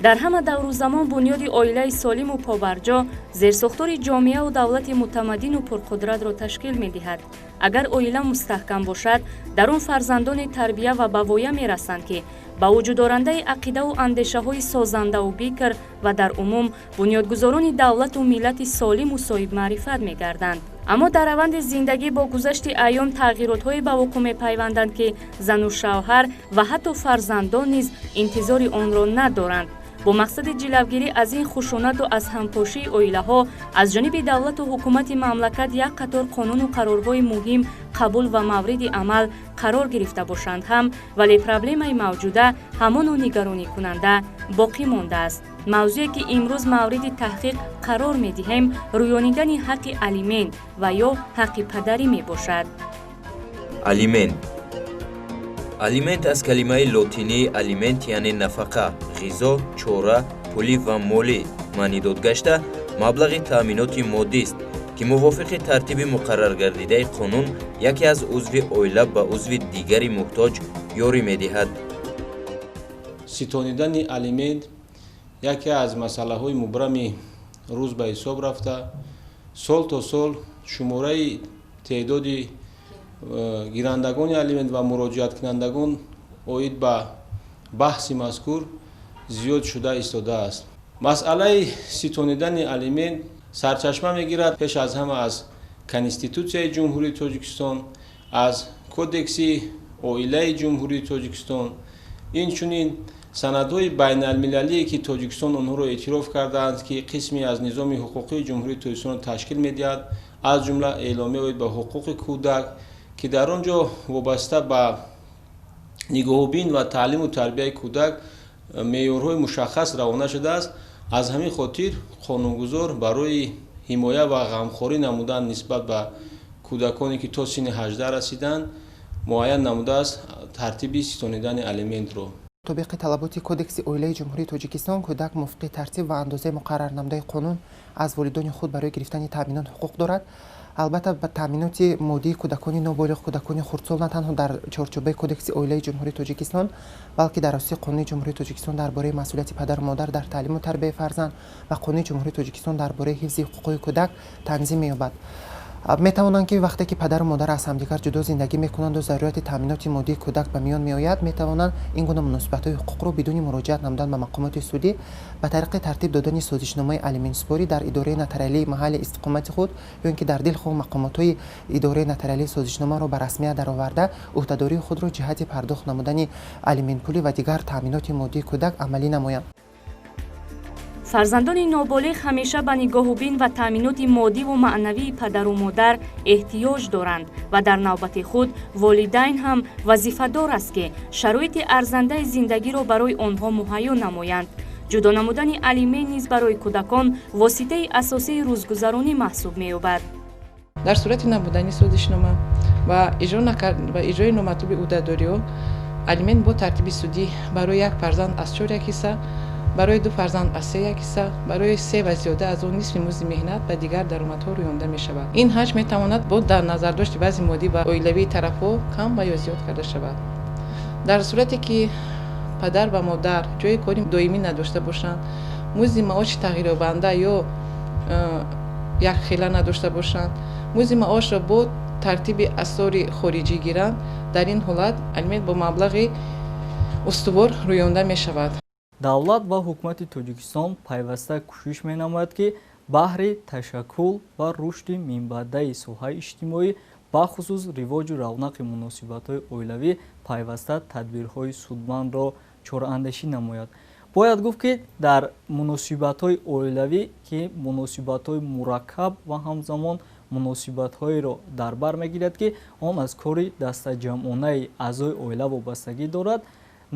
Дар ҳама давру замон бунёди оилаи солиму побарҷо зерсохтори ҷомеаву давлати мутамаддину пурқудратро ташкил медиҳад. Агар оила мустаҳкам бошад, дар он фарзандони тарбия ва ба воя мерасанд, ки ба вуҷудорандаи ақидаву андешаҳои созандаву бикр ва дар умум бунёдгузорони давлату миллати солиму соҳибмаърифат мегарданд. Аммо дар раванди зиндагӣ бо гузашти айём тағйиротҳое ба вуқӯъ мепайванданд, ки зану шавҳар ва ҳатто фарзандон низ интизори онро надоранд. Бо мақсади ҷилавгирӣ аз ин хушунату аз ҳампошии оилаҳо аз ҷониби давлату ҳукумати мамлакат як қатор қонуну қарорҳои муҳим қабул ва мавриди амал қарор гирифта бошанд ҳам, вале проблемаи мавҷуда ҳамоно нигаронӣкунанда боқӣ мондааст. Мавзӯе, ки имрӯз мавриди таҳқиқ қарор медиҳем, рӯёнидани ҳаққи алимент ва ё ҳаққи падарӣ мебошад. Алимент. Алимент аз калимаи лотинии алимент, яъне нафақа, ғизо, чора, пулӣ ва молӣ маънидод гашта, маблағи таъминоти моддист, ки мувофиқи тартиби муқарраргардидаи қонун яке аз узви оила ба узви дигари муҳтоҷ ёрӣ медиҳад. Ситонидани алимент яке аз масъалаҳои мубрами рӯз ба ҳисоб рафта, сол то сол шумораи теъдоди гирандагони алимент ва муроҷиаткунандагон оид ба баҳси мазкур зиёд шуда истодааст. Масъалаи ситонидани алимент сарчашма мегирад пеш аз ҳама аз Конститутсияи Ҷумҳурии Тоҷикистон, аз Кодекси оилаи Ҷумҳурии Тоҷикистон, инчунин санадҳои байналмилалие, ки Тоҷикистон онҳоро эътироф кардаанд, ки қисме аз низоми ҳуқуқии Ҷумҳурии Тоҷикистонро ташкил медиҳад, аз ҷумла Эъломия оид ба ҳуқуқи кӯдак, ки дар он ҷо вобаста ба нигоҳубин ва таълиму тарбияи кӯдак меъёрҳои мушаххас равона шудааст. Аз ҳамин хотир қонунгузор барои ҳимоя ва ғамхорӣ намудан нисбат ба кӯдаконе, ки то синни 18 расиданд, муайян намудааст тартиби ситонидани алиментро. Мутобиқи талаботи Кодекси оилаи Ҷумҳурии Тоҷикистон, кӯдак мувофиқи тартиб ва андозаи муқаррарнамудаи қонун аз волидони худ барои гирифтани таъминот ҳуқуқ дорад. Албатта, ба таъминоти моддии кӯдакони ноболиғ, кӯдакони хурдсол на танҳо дар чорчӯбаи Кодекси оилаи Ҷумҳурии Тоҷикистон, балки дар асоси Қонуни Ҷумҳурии Тоҷикистон дар бораи масъулияти падару модар дар таълиму тарбияи фарзанд ва Қонуни Ҷумҳурии Тоҷикистон дар бораи ҳифзи ҳуқуқҳои кӯдак танзим меёбад. Метавонанд, ки вақте ки падару модар аз ҳамдигар ҷудо зиндагӣ мекунанду зарурияти таъминоти моддии кӯдак ба миён меояд, метавонанд ин гуна муносибатҳои ҳуқуқро бидуни муроҷиат намудан ба мақомоти судӣ ба тариқи тартиб додани созишномаи алиментсупорӣ дар идораи нотариалии маҳалли истиқомати худ ё ин ки дар дилхоҳ мақомотҳои идораи нотариалии созишномаро ба расмият дароварда, ӯҳдадории худро ҷиҳати пардохт намудани алиментпулӣ ва дигар таъминоти моддии кӯдак амалӣ намоянд. Фарзандони ноболиғ ҳамеша ба нигоҳубин ва таъминоти моддиву маънавии падару модар эҳтиёҷ доранд ва дар навбати худ волидайн ҳам вазифадор аст, ки шароити арзандаи зиндагиро барои онҳо муҳайё намоянд. Ҷудо намудани алимент низ барои кӯдакон воситаи асосии рӯзгузаронӣ маҳсуб меёбад. Дар сурати набудани созишнома ва иҷрои номатлуби ӯҳдадориҳо, алимент бо тартиби судӣ барои як фарзанд аз чор як ҳисса, барои ду фарзанд аз се як ҳисса, барои се ва зиёда аз он нисфи музди меҳнат ва дигар даромадҳо рӯёнда мешавад. Ин ҳаҷм метавонад бо дар назардошти вазъи моддӣ ва оилавии тарафҳо кам ва ё зиёд карда шавад. Дар сурате ки падар ва модар ҷои кори доимӣ надошта бошанд, музди маоши тағйирёбанда ё якхела надошта бошанд, музди маошро бо тартиби асъори хориҷӣ гиранд, дар ин ҳолат алимент бо маблағи устувор рӯёнда мешавад. Давлат ва ҳукумати Тоҷикистон пайваста кӯшиш менамояд, ки баҳри ташаккул ва рушди минбаъдаи соҳаи иҷтимоӣ, бахусус ривоҷу равнақи муносибатҳои оилавӣ, пайваста тадбирҳои судмандро чораандешӣ намояд. Бояд гуфт, ки дар муносибатҳои оилавӣ, ки муносибатҳои мураккаб ва ҳамзамон муносибатҳоеро дар бар мегирад, ки он аз кори дастаҷамъонаи аъзои оила вобастагӣ дорад,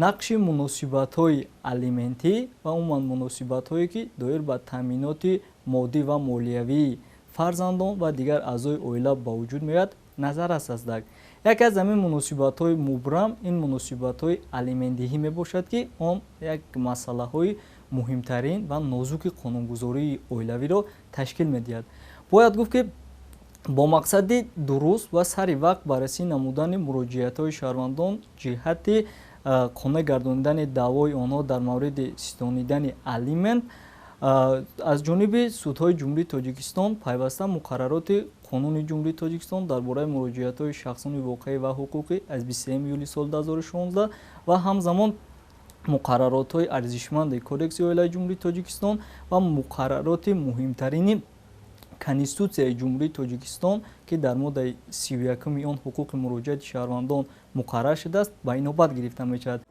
нақши муносибатҳои алиментӣ ва умуман муносибатҳое, ки доир ба таъминоти моддӣ ва молиявии фарзандон ва дигар аъзои оила ба вуҷуд меояд, назаррас аст. Яке аз ҳамин муносибатҳои мубрам ин муносибатҳои алиментдиҳӣ мебошад, ки он як масъалаҳои муҳимтарин ва нозуки қонунгузории оилавиро ташкил медиҳад. Бояд гуфт, ки бо мақсади дуруст ва сари вақт баррасӣ намудани муроҷиатҳои шаҳрвандон ҷиҳати қонеъ гардонидани даъвои онҳо дар мавриди ситонидани алимент аз ҷониби судҳои Ҷумҳурии Тоҷикистон пайваста муқаррароти Қонуни Ҷумҳурии Тоҷикистон дар бораи муроҷиатҳои шахсони воқеӣ ва ҳуқуқӣ аз 23 июли соли 2016 ва ҳамзамон муқарраротҳои арзишманди Кодекси оилаи Ҷумҳурии Тоҷикистон ва муқаррароти муҳимтарини Конститутсияи Ҷумҳурии Тоҷикистон, ки дар моддаи 31-уми он ҳуқуқи муроҷиати шаҳрвандон муқаррар шудааст, ба инобат гирифта мешавад.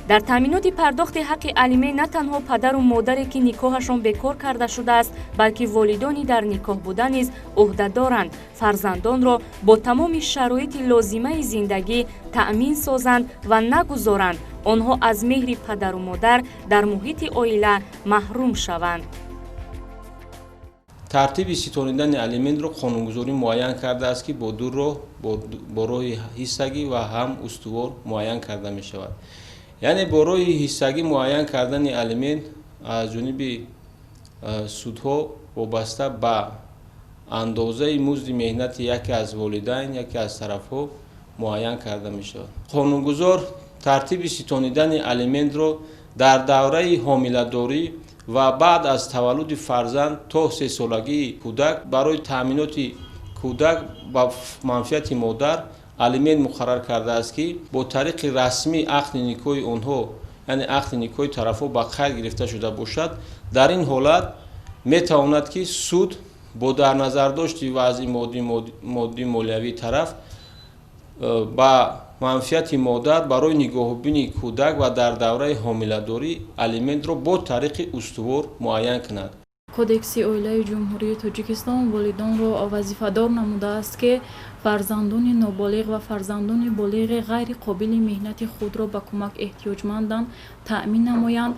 Дар таъминоти пардохти ҳаққи алимент на танҳо падару модаре, ки никоҳашон бекор карда шудааст, балки волидони дар никоҳ буда низ ӯҳда доранд фарзандонро бо тамоми шароити лозимаи зиндагӣ таъмин созанд ва нагузоранд онҳо аз меҳри падару модар дар муҳити оила маҳрум шаванд. Тартиби ситонидани алиментро қонунгузорӣ муайян кардааст, ки бо ду роҳ, бо роҳи ҳиссагӣ ва ҳам устувор муайян карда мешавад. Яъне бо роҳи ҳиссагӣ муайян кардани алимент аз ҷониби судҳо вобаста ба андозаи музди меҳнати яке аз волидайн, яке аз тарафҳо муайян карда мешавад. Қонунгузор тартиби ситонидани алиментро дар давраи ҳомиладорӣ ва баъд аз таваллуди фарзанд то сесолагии кӯдак барои таъминоти кӯдак ба манфиати модар алимент муқаррар кардааст, ки бо тариқи расмӣ ақди никоҳи онҳо, яъне ақди никоҳи тарафҳо ба қайд гирифта шуда бошад. Дар ин ҳолат метавонад, ки суд бо дар назардошти вазъи моддӣ молиявии тараф ба манфиати модар барои нигоҳубини кӯдак ва дар давраи ҳомиладорӣ алиментро бо тариқи устувор муайян кунад. Кодекси оилаи Ҷумҳурии Тоҷикистон волидонро вазифадор намудааст, ки фарзандони ноболиғ ва фарзандони болиғи ғайри қобили меҳнати худро ба кӯмак эҳтиёҷманданд таъмин намоянд.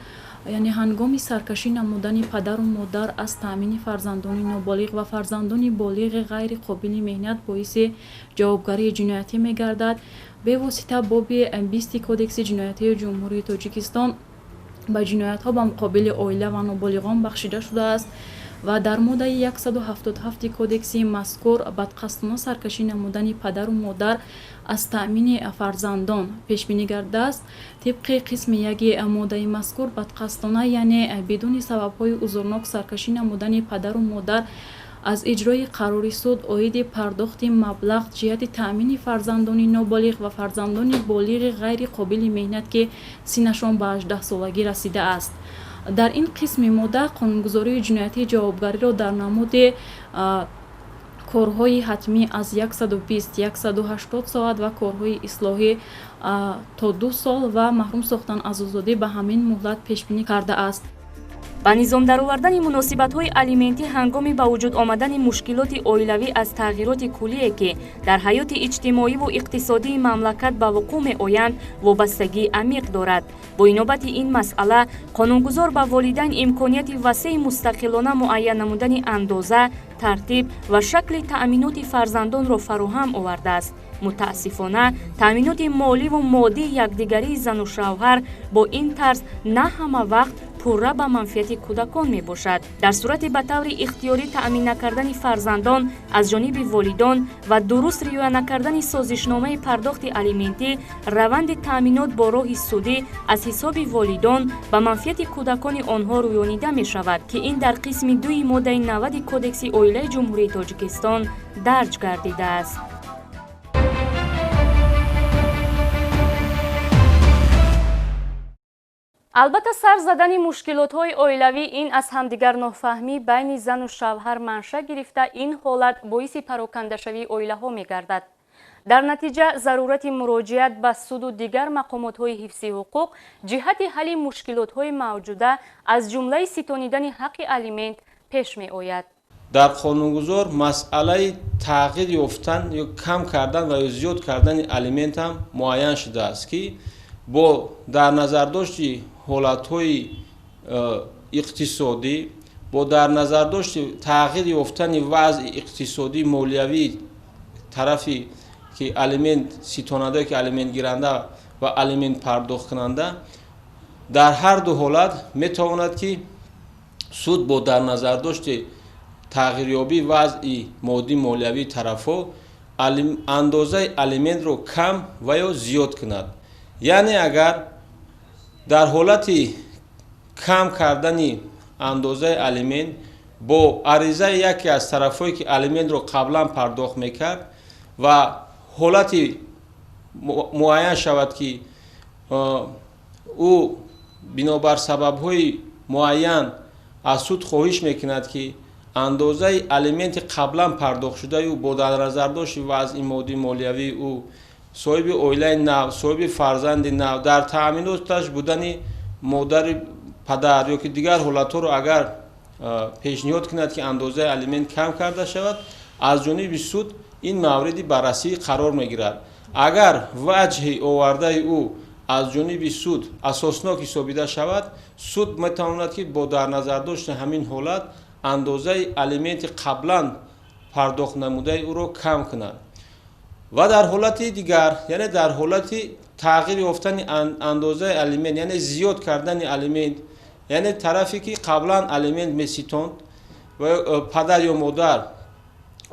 Яъне ҳангоми саркашӣ намудани падару модар аз таъмини фарзандони ноболиғ ва фарзандони болиғи ғайри қобили меҳнат боиси ҷавобгарии ҷиноятӣ мегардад. Бевосита боби 20 Кодекси ҷиноятии Ҷумҳурии Тоҷикистон ба ҷиноятҳо ба муқобили оила ва ноболиғон бахшида шудааст ва дар моддаи 177 кодекси мазкур бадқасдона саркашӣ намудани падару модар аз таъмини фарзандон пешбинӣ гардааст. Тибқи қисми яки моддаи мазкур бадқасдона, яъне бидуни сабабҳои узрнок саркашӣ намудани падару модар аз иҷрои қарори суд оиди пардохти маблағ ҷиҳати таъмини фарзандони ноболиғ ва фарзандони болиғи ғайри қобили меҳнат, ки синнашон ба 18 солагӣ расидааст. Дар ин қисми модда қонунгузории ҷиноятӣ ҷавобгариро дар намуди корҳои ҳатмӣ аз 120 180 соат ва корҳои ислоҳӣ то 2 сол ва маҳрум сохтан аз озодӣ ба ҳамин муҳлат пешбинӣ кардааст. Ба низом даровардани муносибатҳои алиментӣ ҳангоми ба вуҷуд омадани мушкилоти оилавӣ аз тағйироти куллие, ки дар ҳаёти иҷтимоиву иқтисодии мамлакат ба вуқӯъ меоянд, вобастагии амиқ дорад. Бо инобати ин масъала қонунгузор ба волидайн имконияти васеи мустақилона муайян намудани андоза, тартиб ва шакли таъминоти фарзандонро фароҳам овардааст. Мутаассифона, таъминоти моливу моддии якдигарии зану шавҳар бо ин тарз на ҳама вақт пурра ба манфиати кӯдакон мебошад. Дар сурати ба таври ихтиёрӣ таъмин накардани фарзандон аз ҷониби волидон ва дуруст риоя накардани созишномаи пардохти алиментӣ, раванди таъминот бо роҳи судӣ аз ҳисоби волидон ба манфиати кӯдакони онҳо рӯёнида мешавад, ки ин дар қисми дуи моддаи 90 Кодекси оилаи Ҷумҳурии Тоҷикистон дарҷ гардидааст. Албатта, сар задани мушкилотҳои оилавӣ ин аз ҳамдигар нофаҳмӣ байни зану шавҳар манша гирифта, ин ҳолат боиси парокандашавии оилаҳо мегардад. Дар натиҷа зарурати муроҷиат ба суду дигар мақомотҳои ҳифзи ҳуқуқ ҷиҳати ҳалли мушкилотҳои мавҷуда, аз ҷумлаи ситонидани ҳаққи алимент, пеш меояд. Дар қонунгузор масъалаи тағйир ёфтан ё кам кардан ва ё зиёд кардани алимент ҳам муайян шудааст, ки бо дар назардошти ҳолатҳои иқтисодӣ, бо дар назардошти тағйир ёфтани вазъи иқтисодӣ молиявии тарафи ки алимент ситонанда, ки алиментгиранда ва алимент пардохткунанда, дар ҳар ду ҳолат метавонад, ки суд бо дар назардошти тағйирёбии вазъи моддӣ молиявии тарафҳо Андозаи алиментро кам ва ё зиёд кунад. Яъне агар дар ҳолати кам кардани андозаи алимент бо аризаи яке аз тарафҳое, ки алиментро қаблан пардохт мекард, ва ҳолати муайян шавад, ки ӯ бинобар сабабҳои муайян аз суд хоҳиш мекунад, ки андозаи алименти қаблан пардохтшудаи ӯ бо дар назардошти вазъи моддии молиявии ӯ, соҳиби оилаи нав, соҳиби фарзанди нав, дар таъминоташ будани модари падар ё ки дигар ҳолатҳоро агар пешниҳод кунад, ки андозаи алимент кам карда шавад, аз ҷониби суд ин мавриди баррасӣ қарор мегирад. Агар ваҷҳи овардаи ӯ аз ҷониби суд асоснок ҳисобида шавад, суд метавонад, ки бо дар назардошти ҳамин ҳолат андозаи алименти қаблан пардохт намудаи ӯро кам кунад. Ва дар ҳолати дигар, яъне дар ҳолати тағйир ёфтани андозаи алимент, яъне зиёд кардани алимент, яъне тарафе, ки қаблан алимент меситонд ва падар ё модар,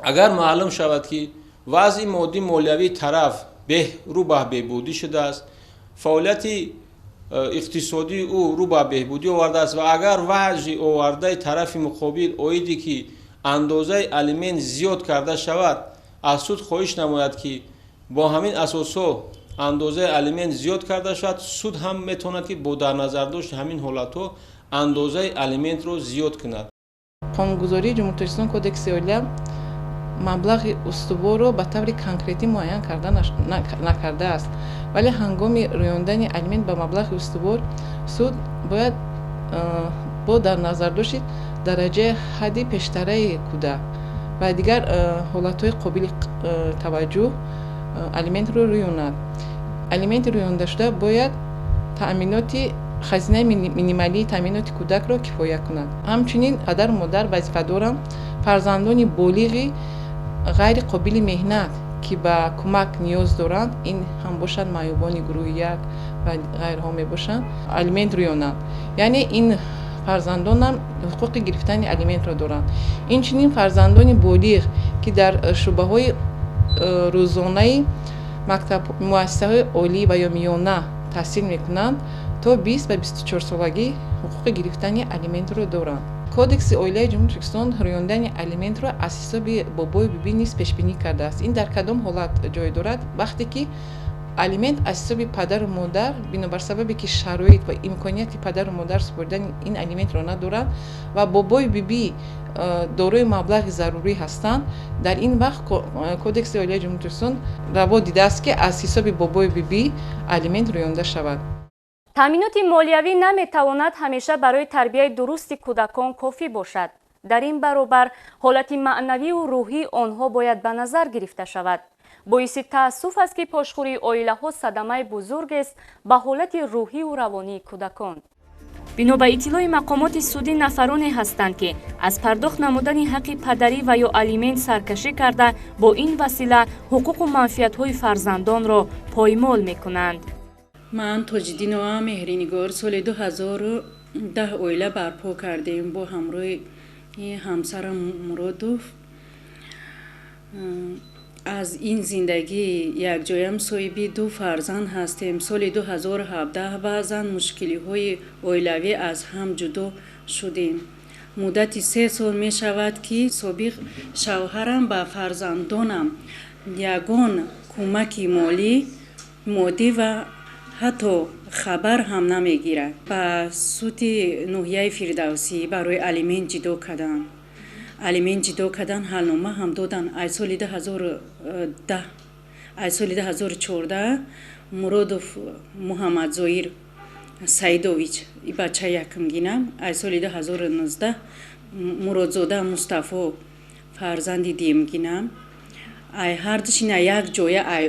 агар маълум шавад, ки вазъи моддӣ молиявии тараф рӯ ба беҳбудӣ шудааст, фаъолияти иқтисодии ӯ рӯ ба беҳбудӣ овардааст, ва агар ваҷҳи овардаи тарафи муқобил оиде, ки андозаи алимент зиёд карда шавад, аз суд хоҳиш намояд, ки бо ҳамин асосҳо андозаи алимент зиёд карда шавад, суд ҳам метавонад, ки бо дар назардошти ҳамин ҳолатҳо андозаи алиментро зиёд кунад. Қонунгузории Ҷумҳурии Тоҷикистон, Кодекси оила маблағи устуворро ба таври конкретӣ муайян карда накардааст, вале ҳангоми рӯёндани алимент ба маблағи устувор суд бояд бо дар назардошти дараҷаи ҳадди пештараи кӯдак ва дигар ҳолатҳои қобили таваҷҷӯҳ алиментро рӯёнад. Алименти рӯёндашуда бояд таъминоти хазинаи минималии таъминоти кӯдакро кифоя кунад. Ҳамчунин падару модар вазифа доранд фарзандони болиғи ғайри қобили меҳнат, ки ба кӯмак ниёз доранд, ин ҳам бошанд маъюбони гурӯҳи як ва ғайрҳо мебошанд, алимент рӯёнанд, яъне ин фарзандонам ҳуқуқи гирифтани алиментро доранд. Инчунин фарзандони болиғ, ки дар шӯъбаҳои рӯзонаи мактаб, муассисаҳои олӣ ва ё миёна таҳсил мекунанд, то 20 ва 24 солагӣ ҳуқуқи гирифтани алиментро доранд. Кодекси оилаи Ҷумҳурии Тоҷикистон рӯёндани алиментро аз ҳисоби бобою бибӣ низ пешбинӣ кардааст. Ин дар кадом ҳолат ҷой дорад? Вақте ки алимент аз ҳисоби падару модар, бинобар сабабе ки шароит ва имконияти падару модар супоридани ин алиментро надоранд ва бобою бибӣ дорои маблағи зарурӣ ҳастанд, дар ин вақт Кодекси оилаи Ҷумҳурии Тоҷикистон раво дидааст, ки аз ҳисоби бобою бибӣ алимент рӯёнда шавад. Таъминоти молиявӣ наметавонад ҳамеша барои тарбияи дурусти кӯдакон кофӣ бошад. Дар ин баробар ҳолати маънавию рӯҳии онҳо бояд ба назар гирифта шавад. Боиси таассуф аст, ки пошхӯрии оилаҳо садамаи бузургест ба ҳолати рӯҳию равонии кӯдакон. Бино ба иттилои мақомоти судӣ, нафароне ҳастанд, ки аз пардохт намудани ҳаққи падарӣ ва ё алимент саркашӣ карда, бо ин васила ҳуқуқу манфиатҳои фарзандонро поймол мекунанд. Ман Тоҷиддинова Меҳринигор, соли 2010 оила барпо кардем бо ҳамроҳи ҳамсарам Муродов. Аз ин зиндагии якҷоям соҳиби ду фарзанд ҳастем. Соли 2017 баъзан мушкилиҳои оилавӣ аз ҳам ҷудо шудем. Муддати 3 сол мешавад, ки собиқ шавҳарам ба фарзандонам ягон кӯмаки молӣ, моддӣ ва ҳатто хабар ҳам намегирад. Ба суди ноҳияи Фирдавсӣ барои алимент ҷудо кардан, алимент ҷудо кардан ҳалнома ҳам доданд. Аз соли 2010, аз соли 2014 Муродов Муҳаммадзоир Саидович, бача якумгинам, аз соли 2019 Муродзода Мустафо, фарзанди дуюмгинам, ай ҳардушина як ҷоя, ай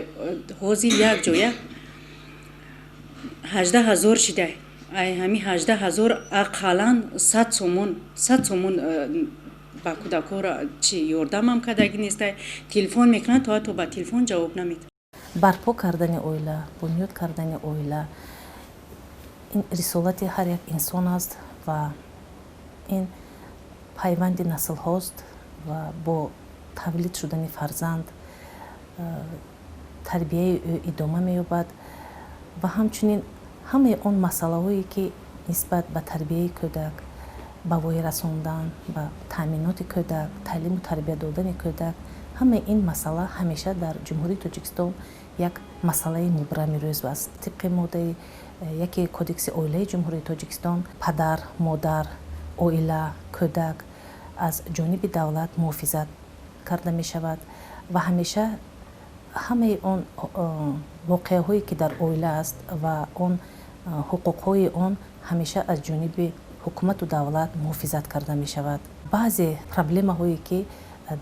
ҳозир як ҷоя 18 000 шида. Ай ҳами 18 000 ақаллан 100 сомон, 100 сомон ба кӯдакҳоро чи ёрдамам кардагӣ нестай. Телефон мекунанд, то ҳатто ба телефон ҷавоб намедиҳад. Барпо кардани оила, бунёд кардани оила ин рисолати ҳар як инсон аст ва ин пайванди наслҳост ва бо тавлид шудани фарзанд. Тарбияи ӯ идома меёбад ва ҳамчунин ҳамаи он масъалаҳое, ки нисбат ба тарбияи кӯдак, ба воя расондан, ба таъминоти кӯдак, таълиму тарбия додани кӯдак, ҳамаи ин масъала ҳамеша дар Ҷумҳурии Тоҷикистон як масъалаи мубрами рӯз аст. Тибқи моддаи яке Кодекси оилаи Ҷумҳурии Тоҷикистон, падар, модар, оила, кӯдак аз ҷониби давлат муҳофизат карда мешавад ва ҳамеша ҳамаи он воқеаҳое, ки дар оила аст, ва он ҳуқуқҳои он ҳамеша аз ҷониби ҳукумату давлат муҳофизат карда мешавад. Баъзе проблемаҳое, ки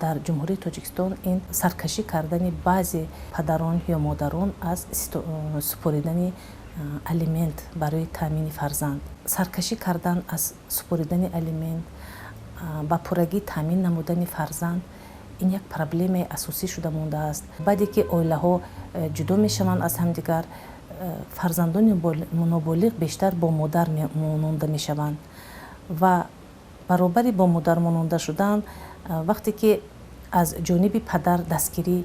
дар Ҷумҳурии Тоҷикистон, ин саркашӣ кардани баъзе падарон ё модарон аз супоридани алимент барои таъмини фарзанд, саркашӣ кардан аз супоридани алимент, ба пуррагӣ таъмин намудани фарзанд, ин як проблемаи асосӣ шуда мондааст. Баъде ки оилаҳо ҷудо мешаванд аз ҳамдигар, фарзандони ноболиғ бештар бо модар мононда мешаванд ва баробари бо модар мононда шудан, вақте ки аз ҷониби падар дастгирӣ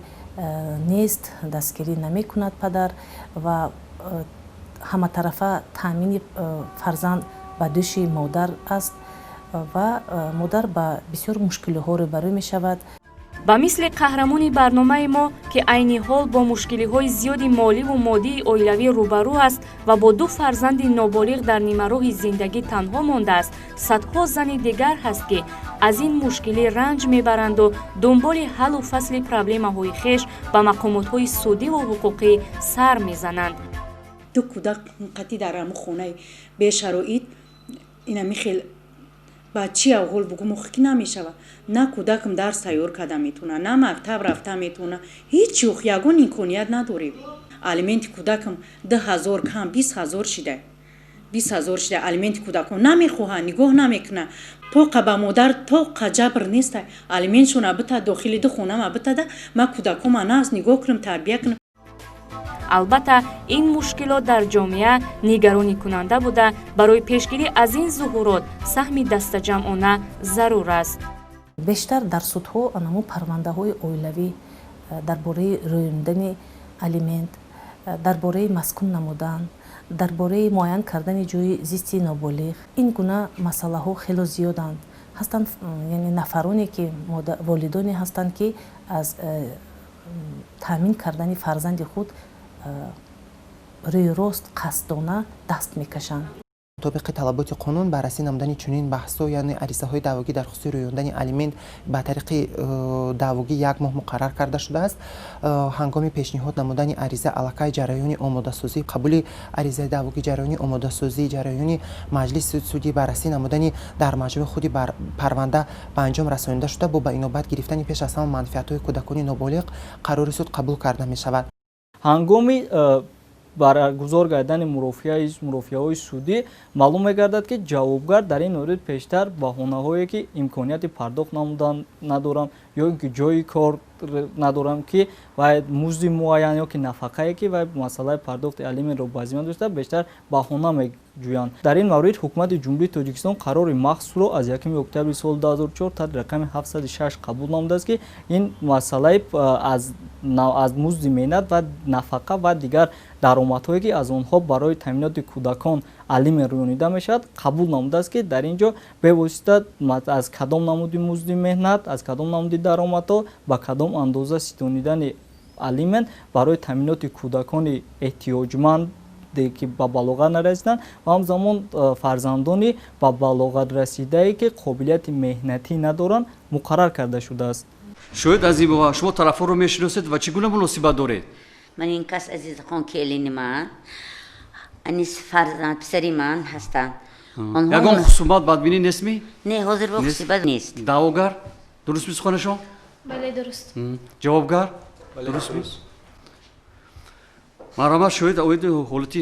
нест, дастгирӣ намекунад падар ва ҳаматарафа таъмини фарзанд ба дӯши модар аст ва модар ба бисёр мушкилиҳо рӯбарӯ мешавад. Ба мисли қаҳрамони барномаи мо, ки айни ҳол бо мушкилиҳои зиёди моливу моддии оилавӣ рӯбарӯ аст ва бо ду фарзанди ноболиғ дар нимароҳи зиндагӣ танҳо мондааст, садҳо зани дигар ҳаст, ки аз ин мушкилӣ ранҷ мебаранду дунболи ҳаллу фасли проблемаҳои хеш ба мақомотҳои судиву ҳуқуқӣ сар мезананд. Ду кӯдак қатӣ дар ҳамун хонаи бешароит, инами хел ба чи авҳол бугум, охи ки намешавад. На кӯдакам дарс тайёр карда метавона, на мактаб рафта метавона, ҳеҷ ох ягон имконият надорем. Алименти кӯдакам 2000 кам 20 000 шида, 20 000 шида. Алименти кӯдакон намехоҳанд, нигоҳ намекунанд. Тоқа ба модар тоқа ҷабр неста. Алиментшона бита, дохили ду хонама битада, ма кӯдакома нағз нигоҳ кунам, тарбия кунам. Албатта, ин мушкилот дар ҷомеа нигаронӣкунанда буда, барои пешгирӣ аз ин зуҳурот саҳми дастаҷамъона зарур аст. Бештар дар судҳо анамун парвандаҳои оилавӣ дар бораи рӯёндани алимент, дар бораи маскун намудан, дар бораи муайян кардани ҷои зисти ноболиғ, ин гуна масъалаҳо хело зиёданд. Ҳастанд, яъне нафароне ки, волидоне ҳастанд, ки аз таъмин кардани фарзанди худ рӯи рост қасдона даст мекашанд. Мутобиқи талаботи қонун, баррасӣ намудани чунин баҳсҳо, яъне аризаҳои даъвогӣ дар хусуси рӯёндани алимент ба тариқи даъвогӣ як моҳ муқаррар карда шудааст. Ҳангоми пешниҳод намудани ариза аллакай ҷараёни омодасозӣ, қабули аризаи даъвогӣ, ҷараёни омодасозӣ, ҷараёни маҷлиси судӣ, баррасӣ намудани дар маҷмӯи худи парванда ба анҷом расонида шуда, бо ба инобат гирифтани пеш аз ҳама манфиатҳои кӯдакони ноболиғ қарори суд қабул карда мешавад. Ҳангоми баргузор гардидани мурофиаҳои судӣ маълум мегардад, ки ҷавобгар дар ин маврид пештар баҳонаҳое, ки имконияти пардохт намудан надорам ё ин ки ҷои кор надорам, ки вай музди муайян ё ки нафақае, ки вай масъалаи пардохти алиментро ба зимма дошта, бештар баҳона меҷӯянд. Дар ин маврид Ҳукумати Ҷумҳурии Тоҷикистон қарори махсусро аз 1 октябри соли 2004 таҳти рақами 706 қабул намудааст, ки ин масъалаи аз музди меҳнат ва нафақа ва дигар даромадҳое, ки аз онҳо барои таъминоти кӯдакон алимент рӯёнида мешавад, қабул намудааст, ки дар ин ҷо бевосита аз кадом намуди музди меҳнат, аз кадом намуди даромадҳо, ба кадом андоза ситонидани алимент барои таъминоти кӯдакони эҳтиёҷманд, ки ба балоғат нарасиданд ва ҳамзамон фарзандони ба балоғат расидае, ки қобилияти меҳнатӣ надоранд, муқаррар карда шудааст. Шоҳид Азимова, шумо тарафҳоро мешиносед ва чӣ гуна муносибат доред? Ман ин кас Азизхон келини ман, анис фарзанд писари ман ҳастанд. Ягон хусумат, бадбинӣ нестми? Не, ҳозир хусумат нест. Даъвогар, дуруст ми суханашон? Бале, дуруст. Ҷавобгар, дуруст ми? Марҳамат, шоҳид, оиди ҳолати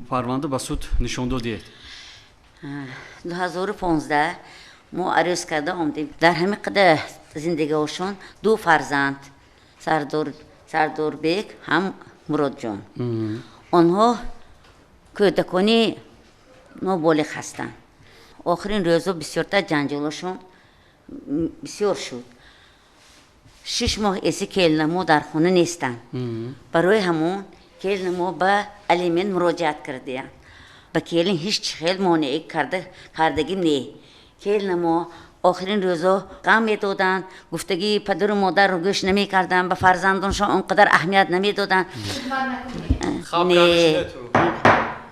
парванда ба суд нишон додиед. 2015 мо арӯс карда омдем. Дар ҳамин қадар зиндагиҳошон ду фарзанд, Сардорбек ҳам Муродҷон, онҳо кӯдакони ноболиғ ҳастанд. Охирин рӯзо бисёртар ҷанҷолошон бисёр шуд. 6 моҳ эси келнамо дар хона нестанд. Барои ҳамон келнамо ба алимент муроҷиат кардиям. Ба келин ҳеҷ хел монеъ кардагим не. Келнамо охирин рӯзо ғам медоданд, гуфтагии падару модарро гӯш намекарданд, ба фарзандоншон он қадар аҳамият намедоданд. Не.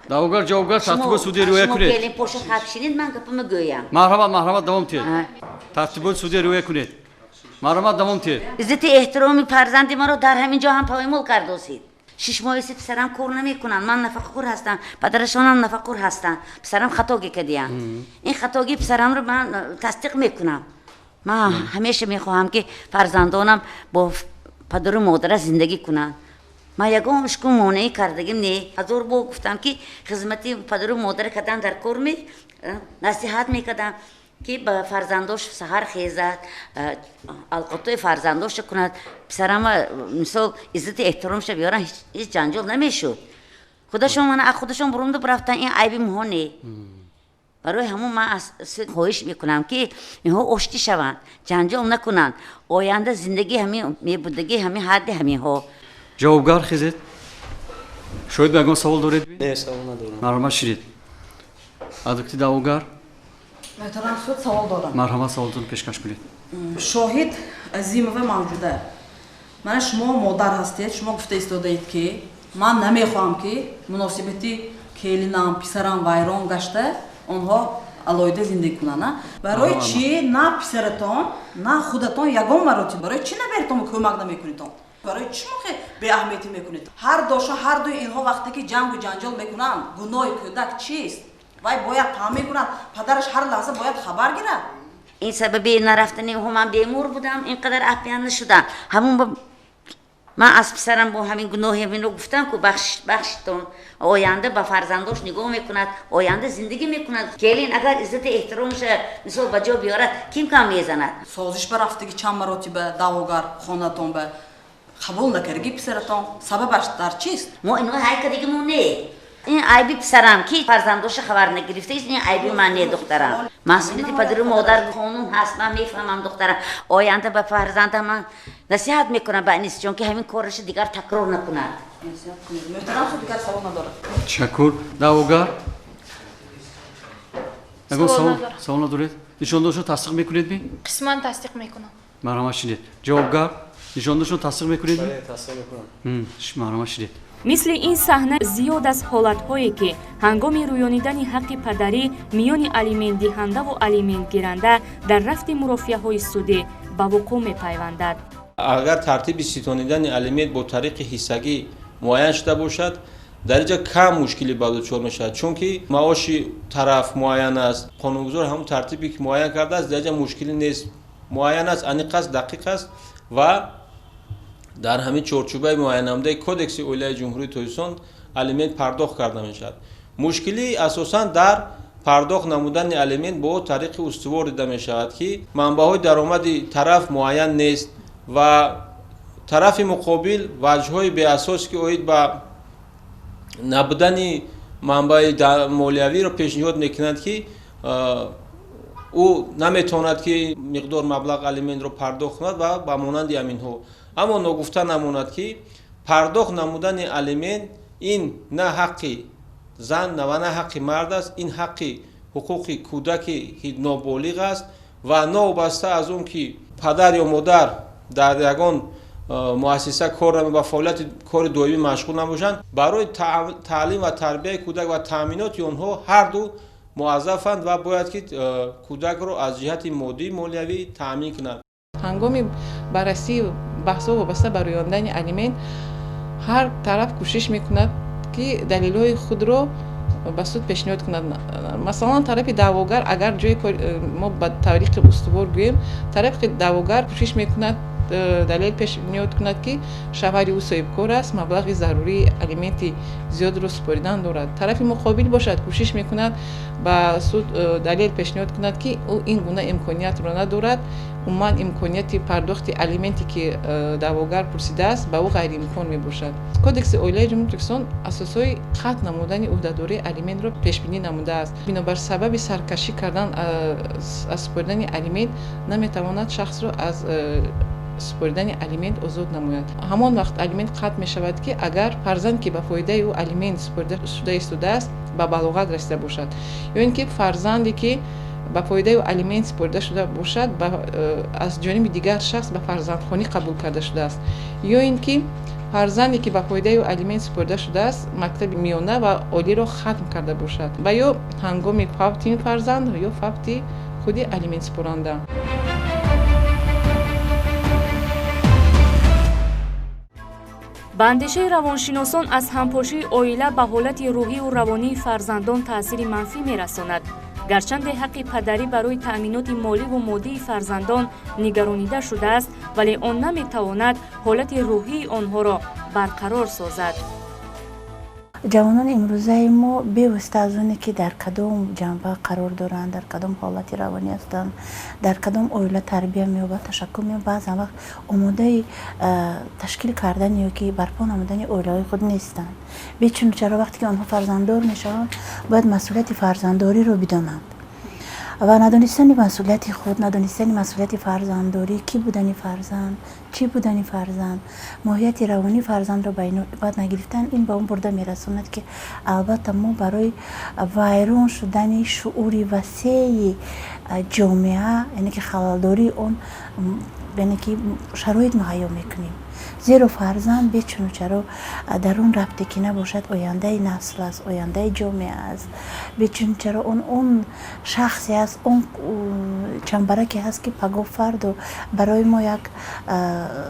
Даъвогар, ҷавобгар, тартиботи судӣ риоя кунед. Келин поша хабшинед, ман гапама гӯям. Марҳамат, марҳамат, давом диҳед. Тартиботи судӣ риоя кунед. Марҳамат, давом диҳед. Иззати эҳтироми фарзанди маро дар ҳамин ҷо ҳам поймол кардосид. 6 моҳеси писарам кор намекунанд, ман нафақахӯр ҳастам, падарашонам нафақахӯр ҳастанд. Писарам хатогӣ кардиянд. Ин хатогии писарамро ман тасдиқ мекунам. Ман ҳамеша мехоҳам, ки фарзандонам бо падару модара зиндагӣ кунанд. Ман ягон ишку монеъ кардагим не. 1000 бор гуфтам, ки хизмати падару модара кардан дар кор насиҳат мекардам, ки ба фарзандош саҳар хезад, алқотои фарзандоша кунад. Писарама мисол иззати эҳтиромша биёран, ҳеҷ ҷанҷол намешуд. Худашон мана аз худашон бурунду рафтан, ин айби моҳо не. Барои ҳамон ман аз суд хоҳиш мекунам, ки инҳо оштӣ шаванд, ҷанҷол накунанд. Оянда зиндагӣ ҳамин мебудагӣ ҳамин ҳадди ҳаминҳо. Ҷавобгар, хезед. Шоҳид, ба ягон савол доред? Не, савол надорам. Марҳамат, ширед. Адвокати даъвогар. Муҳтарам суд, савол дорам. Марҳамат, саволтон пешкаш кунед. Шоҳид Азимова мавҷуда, мана шумо модар ҳастед, шумо гуфта истодаед, ки ман намехоҳам, ки муносибати келинам, писарам вайрон гашта, онҳо алоҳида зиндагӣ кунанд. Барои чӣ на писаратон, на худатон ягон маротиба барои чӣ набератон кӯмак намекунедон? Барои чӣ шумо беаҳамиятӣ мекунед? Ҳар доша, ҳар дуи инҳо вақте ки ҷангу ҷанҷол мекунанд, гуноҳи кӯдак чист? Вай бояд таъмин кунад, падараш ҳар лаҳза бояд хабар гирад. Ин сабаби нарафтани ҳо ман бемор будам, ин қадар афиян нашудам. Ҳамон ман аз писарам бо ҳамин гуноҳи ҳаминро гуфтам, ку бахшитон, оянда ба фарзандош нигоҳ мекунад, оянда зиндагӣ мекунад. Келин агар иззати эҳтиромша мисол ба ҷо биёрад, ким кам мезанад? Созиш ба рафтагӣ чанд маротиба даъвогар хонатон ба қабул накардаги писаратон, сабабаш дар чист? Мо инҳо ҳайкадагимо не. Ин айби писарам, ки фарзандоша хабар нагирифтаист, ин айби ман не, духтарам. Масъулияти падару модар қонун ҳаст, ман мефаҳмам, духтарам. Оянда ба фарзандам ман насиҳат мекунам, ба Анисҷон, ки ҳамин кораша дигар такрор накунад. Муҳтарам суд, дигар савол надорам. Ташаккур. Даъвогар, ягон савол надоред? Нишондодшро тасдиқ мекунед ми? Қисман тасдиқ мекунам. Марҳамат, шинед. Ҷавобгар, нишондодшро тасдиқ мекунед ми? Тасдиқ мекунам. Марҳамат, шинед. Мисли ин саҳна зиёд аст ҳолатҳое, ки ҳангоми рӯёнидани ҳаққи падарӣ миёни алиментдиҳандаву алиментгиранда дар рафти мурофиаҳои судӣ ба вуқӯъ мепайвандад. Агар тартиби ситонидани алимент бо тариқи ҳиссагӣ муайян шуда бошад, дар инҷа кам мушкилӣ ба дучор мешавад, чунки маоши тараф муайян аст. Қонунгузор ҳамон тартибе ки муайян кардааст, дар инҷа мушкилӣ нест, муайян аст, аниқ аст, дақиқ аст ва дар ҳамин чорчӯбаи муайяннамудаи Кодекси оилаи Ҷумҳурии Тоҷикистон алимент пардохт карда мешавад. Мушкилӣ асосан дар пардохт намудани алимент бо тариқи устувор дида мешавад, ки манбаъҳои даромади тараф муайян нест ва тарафи муқобил ваҷҳҳои беасос, ки оид ба набудани манбаи молиявиро пешниҳод мекунанд, ки ӯ наметавонад, ки миқдор маблағ алиментро пардохт кунад ва ба монанди ҳаминҳо. Аммо ногуфта намонад, ки пардохт намудани алимент ин на ҳаққи зан ва на ҳаққи мард аст, ин ҳаққи ҳуқуқи кӯдаке ки ноболиғ аст ва новобаста аз он ки падар ё модар дар ягон муассиса кор ба фаъолияти кори доимӣ машғул набошанд, барои таълим ва тарбияи кӯдак ва таъминоти онҳо ҳарду муаззафанд ва бояд ки кӯдакро аз ҷиҳати моддӣ молиявӣ таъмин кунанд. Ҳангоми баррасии баҳсҳо вобаста ба рӯёндани алимент ҳар тараф кӯшиш мекунад, ки далелҳои худро ба суд пешниҳод кунад. Масалан, тарафи даъвогар, агар ҷои мо ба тариқи устувор гӯем, тарафи даъвогар кӯшиш мекунад далел пешниҳод кунад, ки шавҳари ӯ соҳибкор аст, маблағи зарурии алименти зиёдро супоридан дорад. Тарафи муқобил бошад, кӯшиш мекунад ба суд далел пешниҳод кунад, ки ӯ ин гуна имкониятро надорад, умуман имконияти пардохти алименте, ки даъвогар пурсидааст, ба ӯ ғайриимкон мебошад. Кодекси оилаи Ҷумҳурии Тоҷикистон асосҳои қатъ намудани ӯҳдадории алиментро пешбинӣ намудааст. Бинобар сабаби саркашӣ кардан аз супоридани алимент наметавонад шахсро аз супоридани алимент озод намояд. Ҳамон вақт алимент қатъ мешавад, ки агар фарзанд, ки ба фоидаи ӯ алимент супорида шуда истодааст, ба балоғат расида бошад, ё ин ки фарзанде, ки ба фоидаи ӯ алимент супорида шуда бошад, аз ҷониби дигар шахс ба фарзандхонӣ қабул карда шудааст, ё ин ки фарзанде, ки ба фоидаи ӯ алимент супорида шудааст, мактаби миёна ва олиро хатм карда бошад ва ё ҳангоми фавти ин фарзанд ё фавти худи алиментсупоранда. Ба андешаи равоншиносон, аз ҳампошии оила ба ҳолати рӯҳиву равонии фарзандон таъсири манфӣ мерасонад. Гарчанде ҳаққи падарӣ барои таъминоти моливу моддии фарзандон нигаронида шудааст, вале он наметавонад ҳолати рӯҳии онҳоро барқарор созад. Ҷавонони имрӯзаи мо бевосита аз оне, ки дар кадом ҷанба қарор доранд, дар кадом ҳолати равонӣ ҳастанд, дар кадом оила тарбия меёбанд, ташаккул меёбанд, баъзан вақт омодаи ташкил кардани ё ки барпо намудани оилаҳои худ нестанд. Бечуну чаро вақте ки онҳо фарзанддор мешаванд, бояд масъулияти фарзанддориро бидонанд ва надонистани масъулияти худ, надонистани масъулияти фарзанддорӣ, кӣ будани фарзанд, чӣ будани фарзанд, моҳияти равонии фарзандро ба инобат нагирифтан, ин ба он бурда мерасонад, ки албатта мо барои вайрон шудани шуури васеи ҷомеа, яъне ки халалдории он, яъне ки шароит муҳайё мекунем. Зеро фарзанд бечуну чаро дар он рабте ки набошад, ояндаи насл аст, ояндаи ҷомеа аст. Бечуну чаро он шахсе аст, он чамбараке ҳаст, ки пагоҳ фардо барои мо як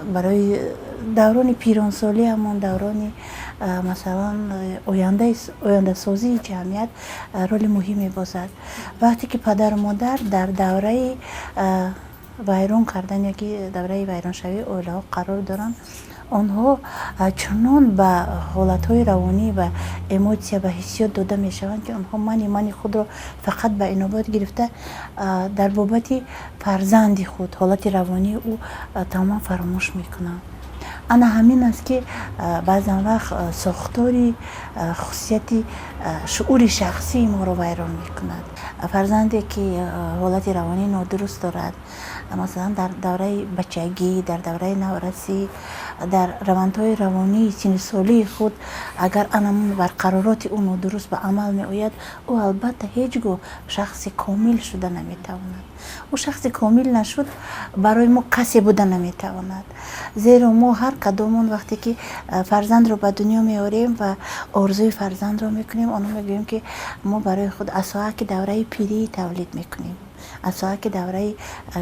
барои даврони пиронсолиамон, даврони масалан ояндасозии ҷамъият роли муҳим мебозад. Вақте ки падару модар дар давраи вайрон кардан ё ки давраи вайроншавии оилаҳо қарор доранд, онҳо чунон ба ҳолатҳои равонӣ ва эмотсия, ба ҳиссиёт дода мешаванд, ки онҳо мани худро фақат ба инобат гирифта, дар бобати фарзанди худ ҳолати равонии ӯ тамоман фаромӯш мекунанд. Ана ҳамин аст, ки баъзан вақт сохтори хусусияти шуури шахсии моро вайрон мекунад. Фарзанде, ки ҳолати равонӣ нодуруст дорад, масалан дар давраи бачагӣ, дар давраи наврасӣ, дар равандҳои равонии синнусолии худ, агар анамун барқаророти ӯ нодуруст ба амал меояд, ӯ албатта ҳеҷ гоҳ шахси комил шуда наметавонад. Ӯ шахси комил нашуд, барои мо касе буда наметавонад. Зеро мо ҳар кадомон вақте ки фарзандро ба дунё меорем ва орзуи фарзандро мекунем, онҳо мегӯем, ки мо барои худ асоаки давраи пирӣ тавлид мекунем, асоаки давраи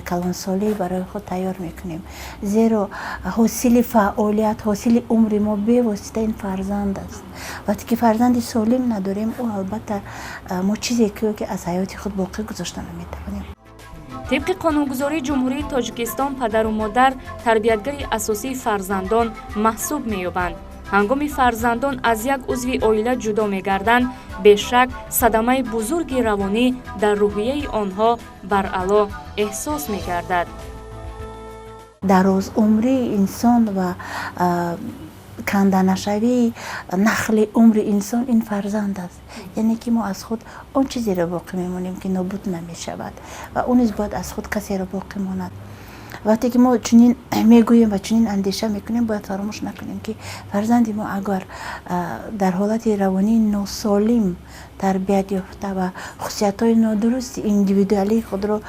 калонсолӣ барои худ тайёр мекунем. Зеро ҳосили фаъолият, ҳосили умри мо бевосита ин фарзанд аст. Вақте ки фарзанди солим надорем, ӯ албатта мо чизе ки аз ҳаёти худ боқӣ гузошта наметавонем. Тибқи қонунгузории Ҷумҳурии Тоҷикистон, падару модар тарбиятгари асосии фарзандон маҳсуб меёбанд. Ҳангоми фарзандон аз як узви оила ҷудо мегарданд, бешак садамаи бузурги равонӣ дар рӯҳияи онҳо баръало эҳсос мегардад. Дарозумрии инсон ва канданашавии нахли умри инсон ин фарзанд аст. Яъне ки мо аз худ он чизеро боқӣ мемонем, ки нобуд намешавад, ва ӯ низ бояд аз худ касеро боқӣ монад. Вақте ки мо чунин мегӯем ва чунин андеша мекунем, бояд фаромӯш накунем, ки фарзанди мо агар дар ҳолати равонии носолим тарбият ёфта ва хусусиятҳои нодурусти индивидуалии худро,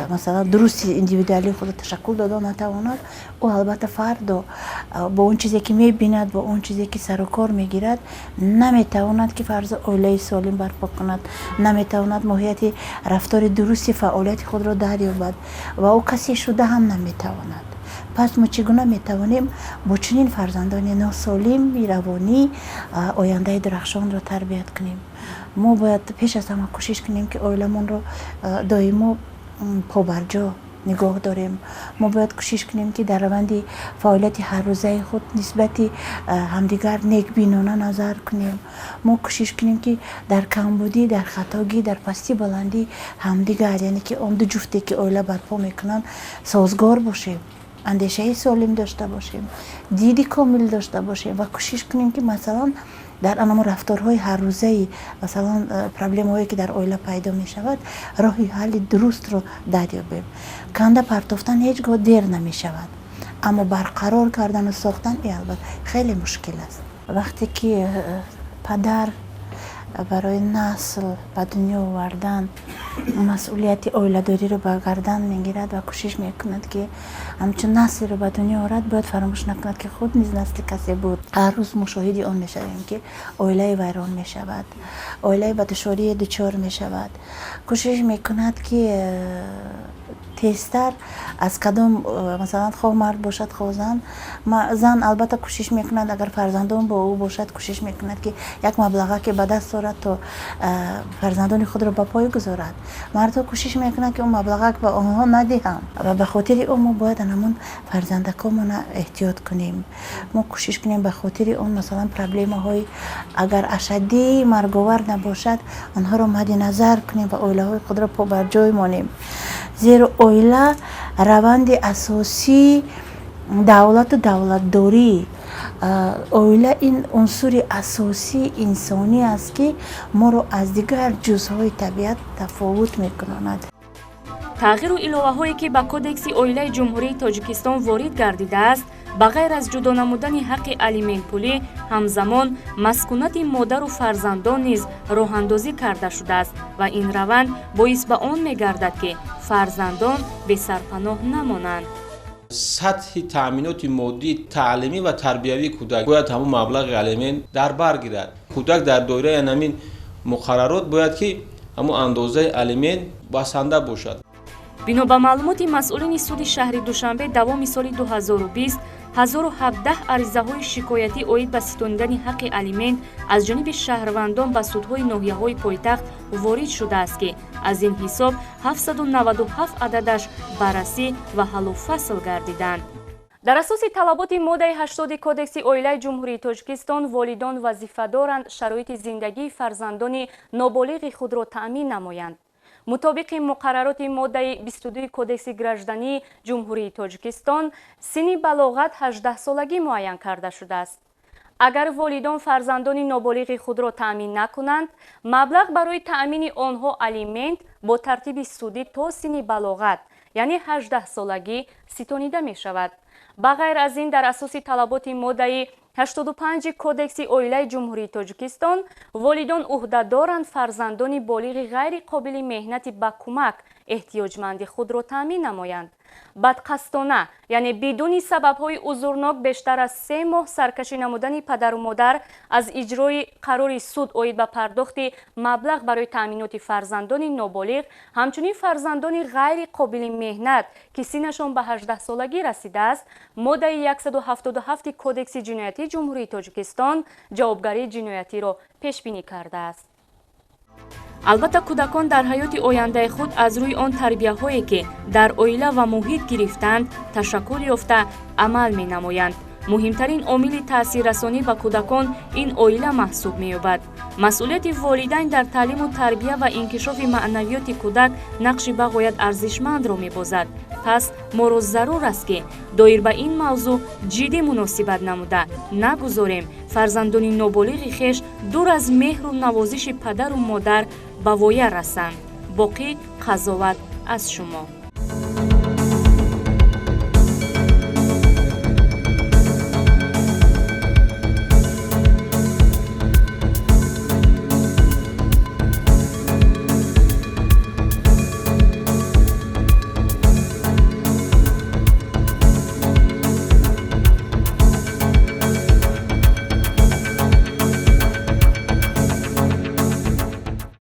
масалан дурусти индивидуалии худро ташаккул дода натавонад, ӯ албатта фардо бо он чизе ки мебинад, бо он чизе ки сарукор мегирад, наметавонад, ки фарзо оилаи солим барпо кунад, наметавонад моҳияти рафтори дурусти фаъолияти худро дарёбад ва ӯ касе шуда ҳам наметавонад. Пас мо чӣ гуна метавонем бо чунин фарзандони носолими равонӣ ояндаи дурахшонро тарбият кунем? Мо бояд пеш аз ҳама кӯшиш кунем, ки оиламонро доимо побарҷо нигоҳ дорем. Мо бояд кӯшиш кунем, ки дар раванди фаъолияти ҳаррӯзаи худ нисбати ҳамдигар некбинона назар кунем. Мо кӯшиш кунем, ки дар камбудӣ, дар хатогӣ, дар пастӣ баландӣ ҳамдигар, яъне ки он ду ҷуфте, ки оила барпо мекунанд, созгор бошем, андешаи солим дошта бошем, диди комил дошта бошем ва кӯшиш кунем, ки масалан дар анамо рафторҳои ҳаррӯзаи, масалан проблемаҳое, ки дар оила пайдо мешавад, роҳи ҳалли дурустро дарёбем. Канда партофтан ҳеҷ гоҳ дер намешавад. Аммо барқарор кардану сохтан и албатта хеле мушкил аст. Вақте ки падар барои насл ба дунё овардан масъулияти оиладориро ба гардан мегирад ва кӯшиш мекунад, ки ҳамчун наслеро ба дунё орад, бояд фаромӯш накунад, ки худ низ насли касе буд. Ҳар рӯз мушоҳиди он мешавем, ки оилае вайрон мешавад, оилае ба душворие дучор мешавад. Кӯшиш мекунад, ки тезтар аз кадом, масалан, хоҳ мард бошад, хоҳ зан. Зан албатта кӯшиш мекунад, агар фарзандон бо ӯ бошад, кӯшиш мекунад, ки як маблағаке ба даст орад, то фарзандони худро ба пой гузорад. Мардҳо кӯшиш мекунанд, ки он маблағак ба онҳо надиҳам, ва ба хотири ӯ мо бояд ҳамон фарзандакомона эҳтиёт кунем. Мо кӯшиш кунем ба хотири он, масалан, проблемаҳои агар ашаддии марговар набошад, онҳоро мадди назар кунем ва оилаҳои худро побарҷой монем, зеро оила раванди асосии давлату давлатдорӣ, оила ин унсури асосии инсонӣ аст, ки моро аз дигар ҷузъҳои табиат тафовут мекунонад. Тағйиру иловаҳое, ки ба Кодекси оилаи Ҷумҳурии Тоҷикистон ворид гардидааст, ба ғайр аз ҷудо намудани ҳаққи алиментпулӣ, ҳамзамон маскунати модару фарзандон низ роҳандозӣ карда шудааст ва ин раванд боис ба он мегардад, ки фарзандон бесарпаноҳ намонанд. Сатҳи таъминоти моддии таълимӣ ва тарбиявии кӯдак бояд ҳамон маблағи алимент дар бар гирад. Кӯдак дар доираи ҳамин муқаррарот бояд, ки ҳамон андозаи алимент басанда бошад. Бино ба маълумоти масъулини суди шаҳри Душанбе, давоми соли 2020 1017 аризаҳои шикоятӣ оид ба ситонидани ҳаққи алимент аз ҷониби шаҳрвандон ба судҳои ноҳияҳои пойтахт ворид шудааст, ки аз ин ҳисоб 797 ададаш баррасӣ ва ҳаллу фасл гардиданд. Дар асоси талаботи моддаи 80 Кодекси оилаи Ҷумҳурии Тоҷикистон, волидон вазифа доранд шароити зиндагии фарзандони ноболиғи худро таъмин намоянд. Мутобиқи муқаррароти моддаи 22 Кодекси граждании Ҷумҳурии Тоҷикистон, синни балоғат 18-солагӣ муайян карда шудааст. Агар волидон фарзандони ноболиғи худро таъмин накунанд, маблағ барои таъмини онҳо алимент бо тартиби судӣ то синни балоғат, яъне 18-солагӣ, ситонида мешавад. Ба ғайр аз ин, дар асоси талаботи моддаи 85 Кодекси оилаи Ҷумҳурии Тоҷикистон, волидон ӯҳда доранд фарзандони болиғи ғайри қобили меҳнати ба кӯмак эҳтиёҷманди худро таъмин намоянд. Бадқасдона, яъне бидуни сабабҳои узурнок, бештар аз 3 моҳ саркашӣ намудани падару модар аз иҷрои қарори суд оид ба пардохти маблағ барои таъминоти фарзандони ноболиғ, ҳамчунин фарзандони ғайри қобили меҳнат, ки синнашон ба 18-солагӣ расидааст, моддаи 177 Кодекси ҷиноятии Ҷумҳурии Тоҷикистон ҷавобгарии ҷиноятиро пешбинӣ кардааст. Албатта, кӯдакон дар ҳаёти ояндаи худ аз рӯи он тарбияҳое, ки дар оила ва муҳит гирифтаанд, ташаккул ёфта амал менамоянд. Муҳимтарин омили таъсиррасонӣ ба кӯдакон ин оила маҳсуб меёбад. Масъулияти волидайн дар таълиму тарбия ва инкишофи маънавиёти кӯдак нақши бағоят арзишмандро мебозад. Пас моро зарур аст, ки доир ба ин мавзӯъ ҷиддӣ муносибат намуда, нагузорем фарзандони ноболиғи хеш дур аз меҳру навозиши падару модар ба воя расанд. Боқӣ қазоват аз шумо.